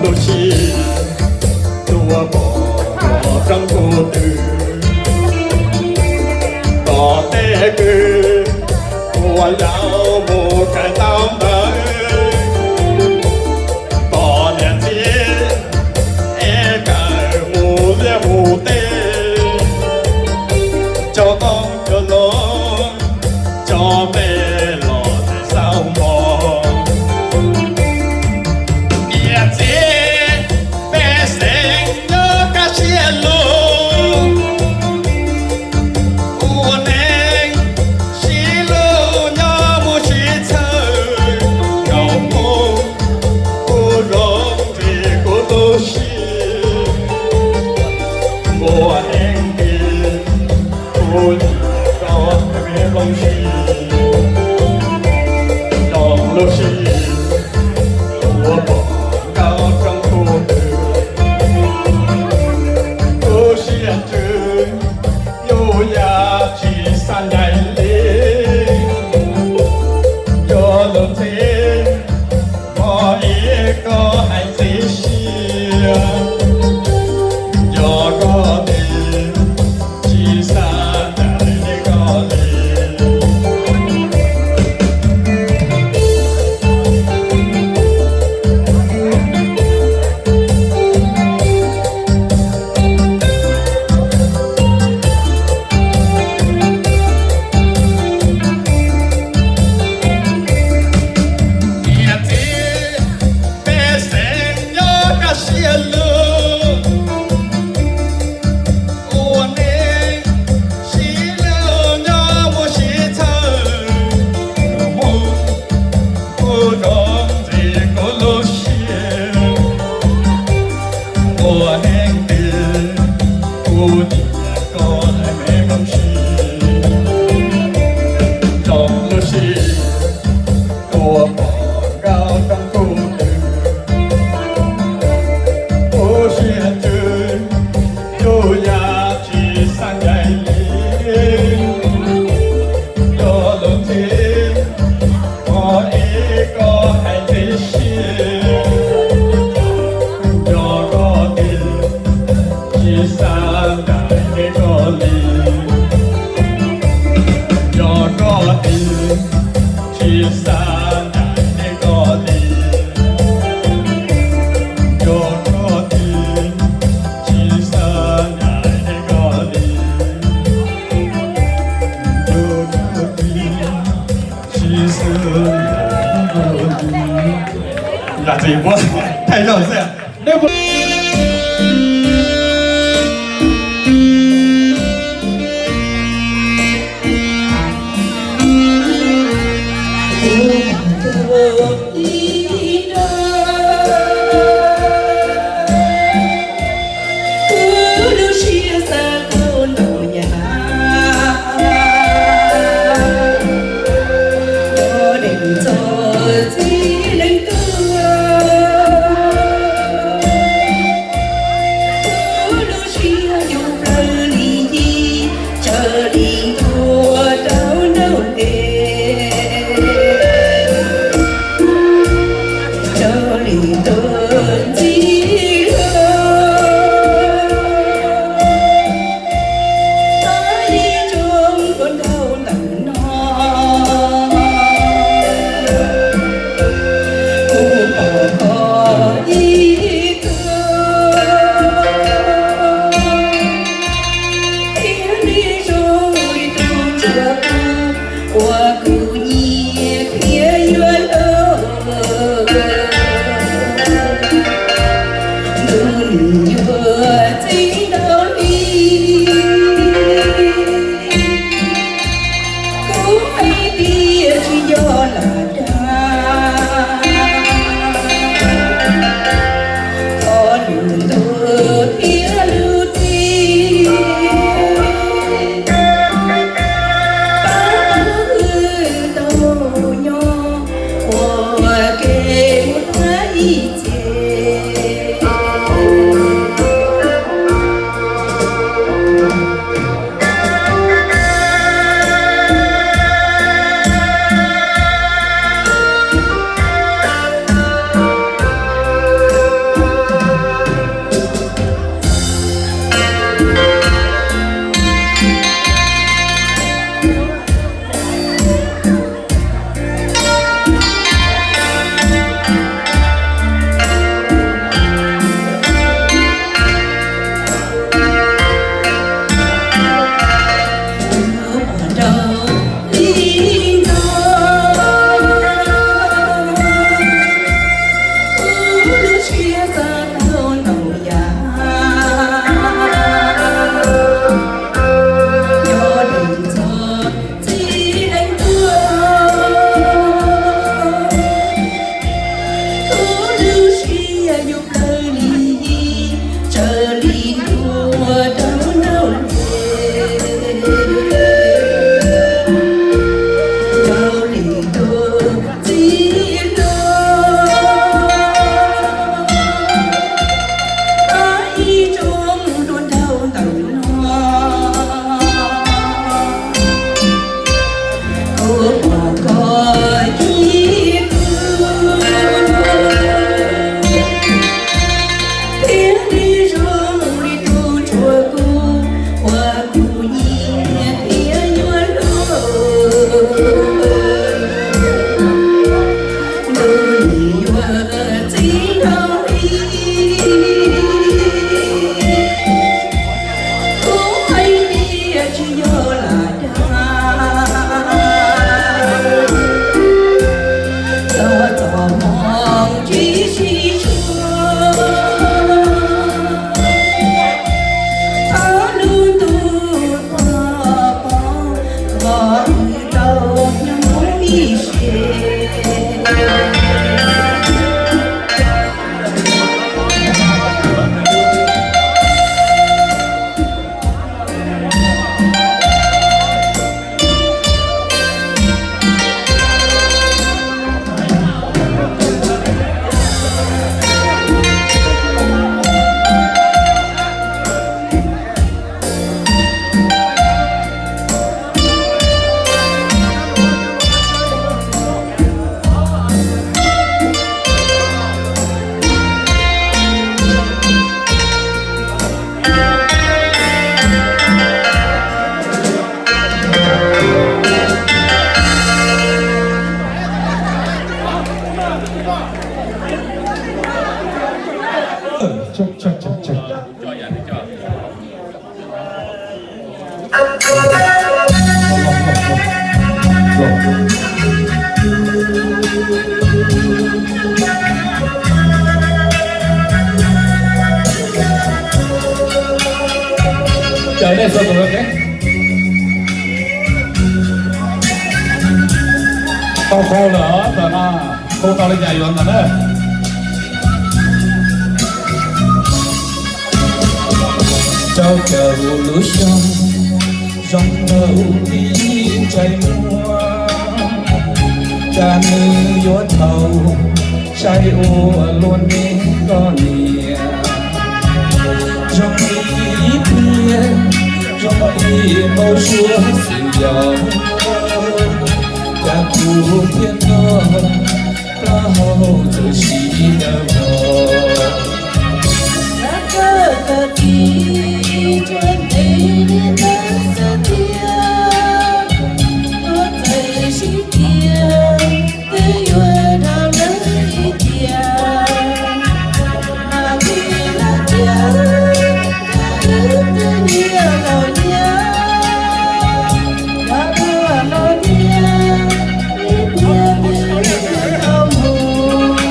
Lub sij hawm tuaj pom roob puv tw, tom tej kwj ua laus mus kawm tau ntawv, pom niam txiv es kawm mus liaj mus teb, cov qoob cov loo, cov me los txawm xauj mos. Niam txiv pej xeem nyob kaj siab lug, ua neej sib hlub nyob muaj sib txhawb, nkaus mus kuj zoo ntxiv kuv lub siab. Npuag heev li kuv nyiam koj me nplooj siab, zoo lub siab tuaj pom nkauj roob puv tw, lub siab ntsws yuj yam tsis xav ncaim li, yuav luag ntxhi mog ib koj hais txiv siab, yog koj tiag tsis xav ncaim li koj li. Niam txiv pej xeem nyob kaj siab lug, ua neej sib hlub nyob muaj sib txhawb, mus kuj zoo ntxiv kuv lub siab. Npuag heev li kuv nyiam koj me nplooj siab, zoo lub siab tuaj pom nkauj roob puv tw, lub siab ntsws yuj yam tsis xav ncaim li, yuav luag ntxhi mog ib koj hais txiv siab, yog koj tiag tsis xav ncaim li koj li, yog koj tiag tsis xav ncaim li koj li, yog koj tiag tsis xav ncaim li koj li, yog koj tiag tsis xav ncaim li koj li. Yam txwv puab thaij zaug xwb. Kuv lub siab xav tau ntau yam, ua neej txog txiv neej tuag. Kuv lub siab yuav plawv li yig, tsawg li ntuag rau nraug nqes, tsawg li tuag ntxig hlo. Ib tsoom kua nraug ntawm no, kuv pom koj ib tug, thiab nej zoo li tus ntsuag uas kuv nyiam thiab yuav hlub. Ntuj nws yuav txiv ntau li, kuv hais tias tsis yog lam dag, thov lwm ntuj thiab lub teb pab wb tau nyob ua ke mus txog ib txhis. Ib zaug ib, kuv hais tias tsis yog lam dag, yog txoj hmoo tsis sib tshuam. Thov lub ntuj ua pov, kom wb tau nyob ib siab. Caw nej txhua tus, tau qhau lawm, ntawm no qhau tau li cas yuav ntawd na. Rau caum lub xyoo zoo nraug li ntsais muag, cas nws yuav tau saib ua luaj neej koj niam. Zoo li ib pliag, zoo li npau suav xwm yos, cas kuv thiaj noj plaub hau txawm siv daws vog. Koj kawm txiv tsuas ntev li ntawd xwb tiag, tuaj txawm sib tiag twb yuav rau lawv ib tiam. Mas vim lawv tias, cas wb twb nyias laus nyias, los dog los tiag, ib tiam twb tau mus.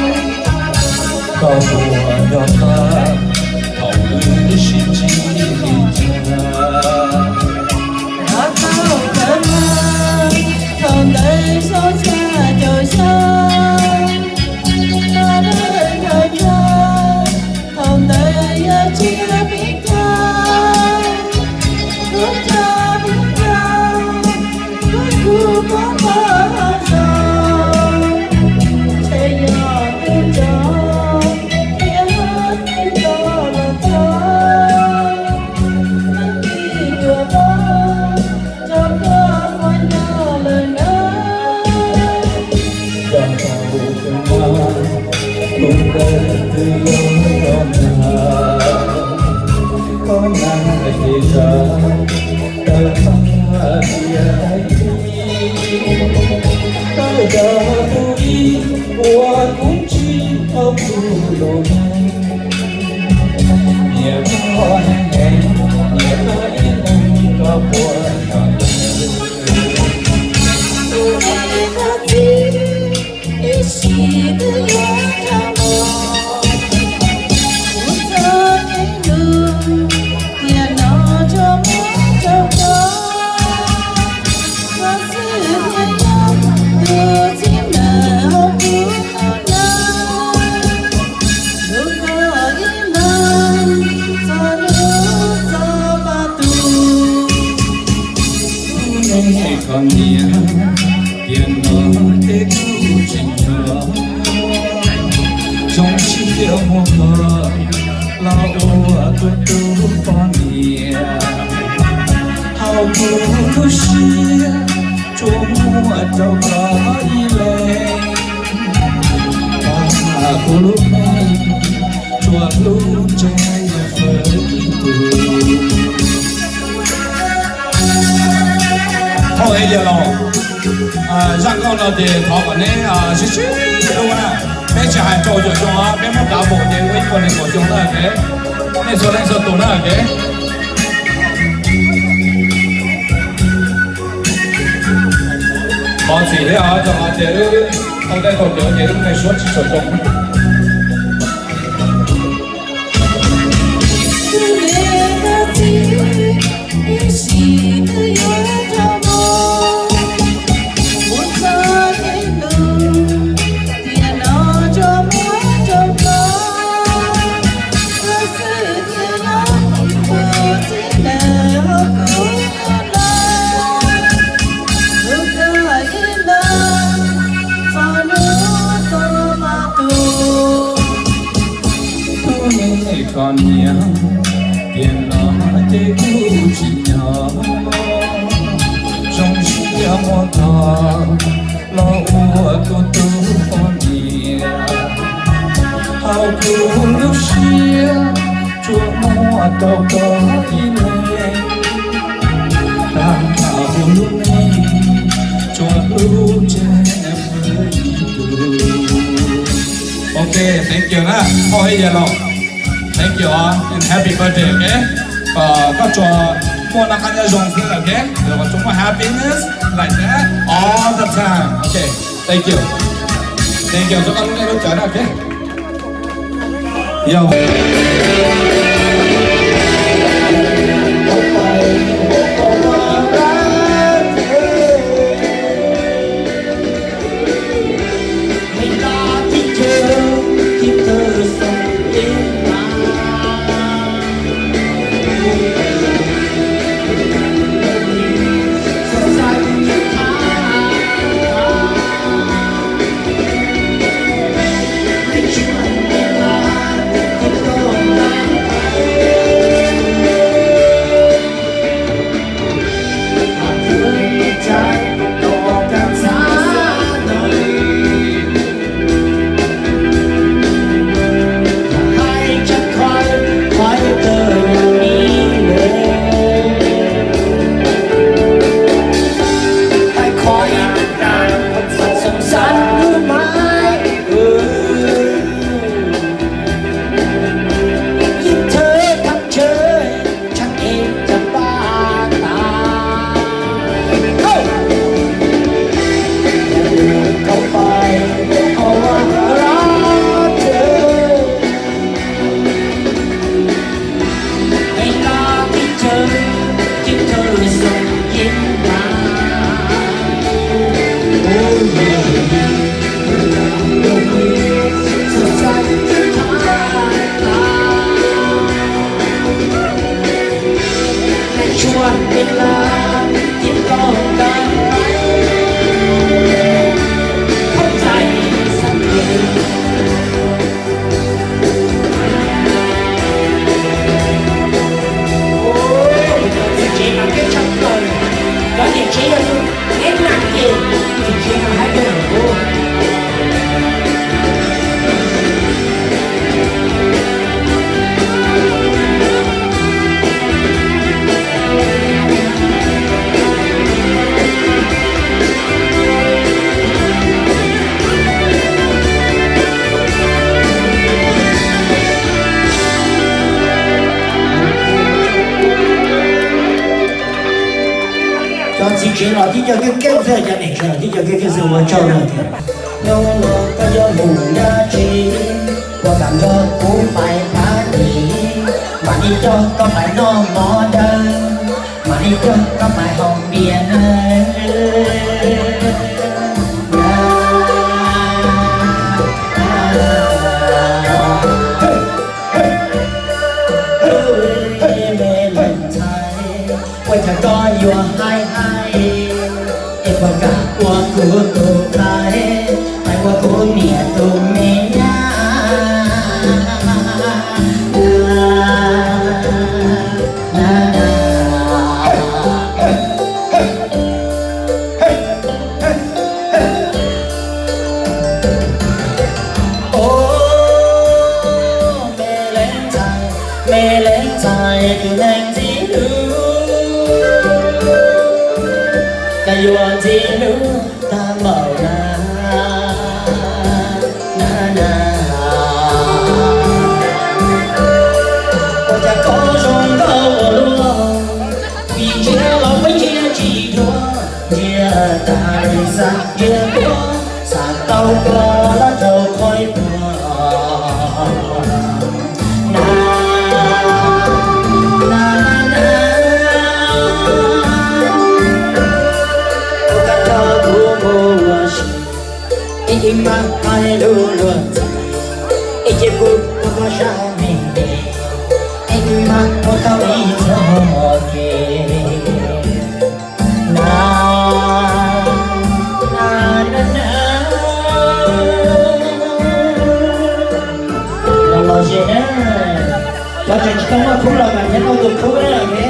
Koj puas nco qab thaum wb sib ntsib li cas? Koj tau kawm mas thaum ntawd xyoo xya caum xya, koj dawb kawg nrog, thaum ntawd yog tsis yog pib tag, kuv cov pib tag, kuv kuj poob poob hauv zos, ntshe yog tus nco thiab tus nco los txog, tus nco poob rau koj ua nco lawm na. Yog tau kawg mas tus ntawd twb yog koj na, koj na ces zaj tawm qab tias dai, koj yog tus ib uas kuv ntsib tau tus lus, nyiam koj heev heev, nyiam koj ib leeg, koj puas nco? Tus me koj txiv, ib sim twb yuav dhau los, kuv txoj kev hlub tiam no tsuas muab rau koj, koj xwb thiaj yog tus txiv ntawm hauv kuv tau na. Hlub koj ib leeg txog hlub txog poj tus, kuv me koj niam, tiam no ces kuv tseem nco, zoo siab muab koj los ua kuv tus poj niam. Hauv kuv lub siab tsuas muaj rau koj ib leeg, kuv lub neej tsuas hlub ntseeg fawm ib tug. Thov ib yam los, zaj nkauj no ces thov kom neb sib sib hlub na. Tsis hais rau caum xyoo, peb muab kav npaum ces ua ib puas nees nkaum xyoo na, ok. Nej txhua leej txhua tus na, ok. Thov txim thiab os, rau qhov tias wb tau tej tau cawv ces wb nej suab tsis tshua zoo. Koj niam, tiam no ces kuv tsis nyob, zoo siab muab koj los ua kuv tus poj niam. Hauv kuv lub siab tsuas muaj rau koj ib leeg, tag nrho kuv lub neej tsuas hlub tseg ib tug. Ok, thank you na, moj ib yam los. Thank you all and happy birthday, ok? Koj tsuas muaj noj qab nyob zoo xwb, ok? Koj tsuas muaj happiness like that all the time, ok? Thank you. Thank you rau koj lub neej lub caij na, ok? Yo. Cov txiv tsev los tib co keej keej xwb, cov niam tsev los tib co keej keej xwb, ua tsaug lawm tias, hnub no koj yuav mus dab tsi, puas kam nrog kuv pais phav lis, mam li coj koj pais noj mov dawb, mam li coj koj pais haus npias nawb. Ua cas koj yuav haib haib, es puas kam ua kuv tus ntxhais, es ua kuv niam tus me nyab. Os, me leej ntxhais, me leej ntxhais tus neeg ntxim hlub, cas yuav ntxim hlub tag npaum na, na na. Tag li xav ntsiag tuag, xav tau koj los rau qhov ib puag. Na, na, na, na, ua koj nrog kuv mus ua si, ib tug mas hais lus luag ntxhi, ib ce kuv ua koj sab me ntsis, ib tug mas ua tau ib txoj kev. Na, na, na, na. Los los ze na, cov tseem tsis tau muaj khub los mas nrhiav tau tus khub na.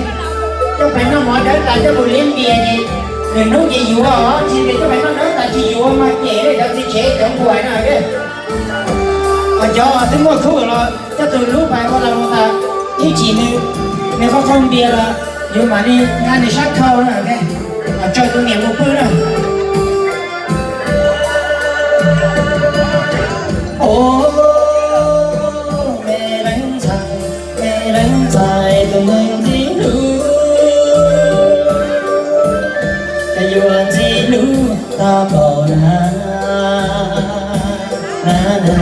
Coj pais noj mov dawb tas coj mus liab npias ces nws hnub ces yuav os, tsis nws coj pais noj dawb tas tsis yuav mas ces cov txiv tsev cov nquag no. Cov twb muaj khub los coj tus hlub pais ua los tas, ib chim nws, nws qhov qhaub npias los yus mam li nqa nws sab khau na, tsawg tus niam mus pw na. Os, me leej ntxhais, me leej ntxhais tus neeg ntxim hlub, cas yuav ntxim hlub tag npaum na, na, na.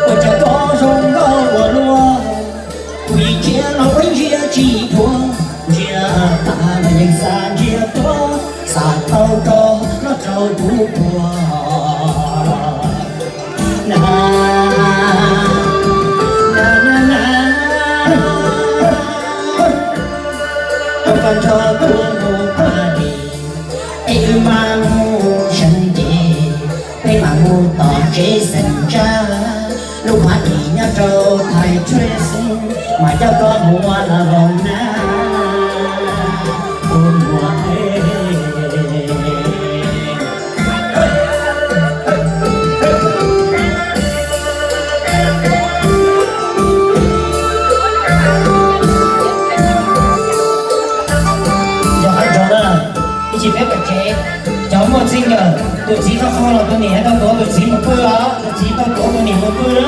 Ua cas koj zoo nkauj ua luaj, kuv ib tsiab los peb ntsia tsis dhuav, ntsia tas los yeej xav ntsiag tuag, xav tau koj los rau kuv puag. Na, na, na, na, koj nrog kuv mus pab li, es wb mam mus seev ces, peb mam mus tom tsev xeem Tsab, lub pab li nyob rau Thaib Tshwj Xeev, mas coj koj mus ua los los na, ua mus ua. Yog qhov tseeb na, ib chim peb pem tsev, cov muaj txij nkawm, tus txiv tau qhov los tus niam tau tuav tus txiv mus pw os, tus txiv tau tuav tus niam mus pw na.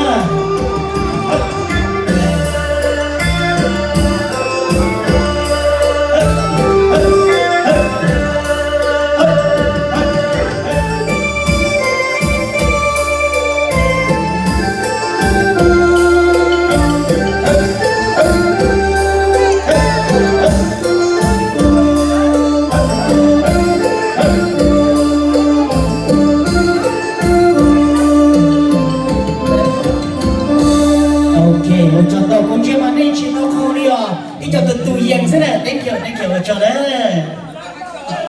Ok, ua tsaug ntau, kuv ntsia mas nej tsis tau qhau li os, ib co tus tus yees xwb na, thank you, thank you, ua tsaug na.